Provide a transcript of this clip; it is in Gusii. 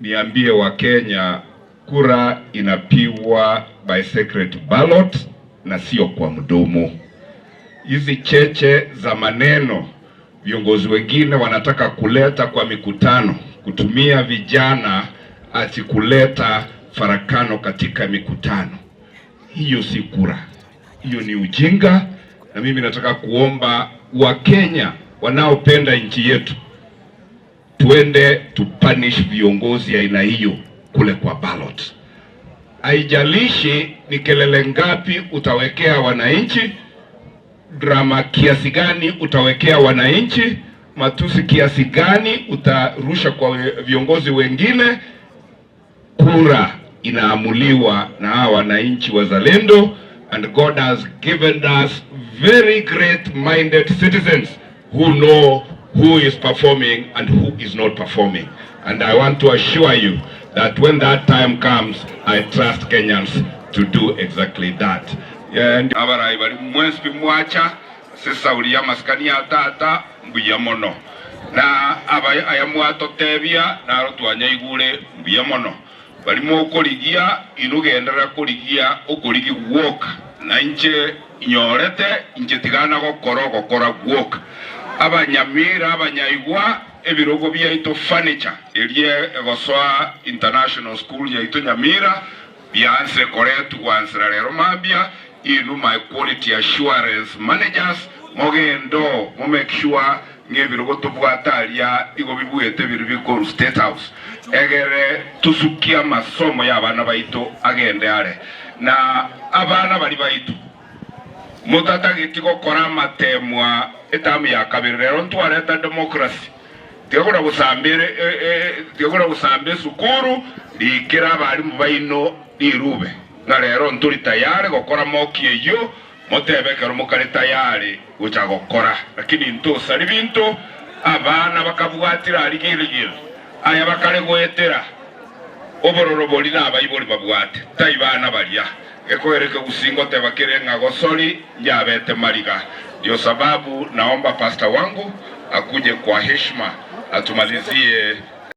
Niambie Wakenya kura inapigwa by secret ballot na sio kwa mdomo. Hizi cheche za maneno viongozi wengine wanataka kuleta kwa mikutano, kutumia vijana ati kuleta farakano katika mikutano. Hiyo si kura, hiyo ni ujinga. Na mimi nataka kuomba Wakenya wanaopenda nchi yetu tuende tupunish viongozi aina hiyo kule kwa ballot. Haijalishi ni kelele ngapi utawekea wananchi, drama kiasi gani utawekea wananchi, matusi kiasi gani utarusha kwa viongozi wengine, kura inaamuliwa na hawa wananchi wazalendo, and God has given us very great minded citizens who know who is performing and who is not performing. And I want to assure you that when that time comes, I trust Kenyans to do exactly that. And abarai bari mwenspi mwacha sesauri ya maskani ya tata mbuya mono na aba aya mwatotebia naro twanyaigure mbuya mono bari mokorigia inugenderera korigia okorigi gwoka na inche inyorete inche tigana gokora ogokora gwoka abanyamira abanyaigwa ebirogo biaito furniture erie egosoa international school yaito Nyamira bianse koretu gwansera rero mambia inu my quality assurance managers mogendo mo make sure ng'ebirogo tobwate aria igo bibuete biri bikoru State House egere tusukia masomo ya abana baito agende are na abana bari baito motatageti gokora amatemwa etamu ya kabere rero ntwareta democracy tigakora gosambere tigakora gosamba esukuru rikera abarimu baino rirube ng'a rero ntori tayari gokora moki eyio motebe ekero mokare tayari gocha gokora lakini ntosari binto abana bakabwatira ari Gilgil aya bakare goetera obororo bori na abaibori babwate tai bana baria ekoereke gusingo teba kere ng'a gosori njabete mariga ndio sababu naomba pasta wangu akuje kwa heshima atumalizie.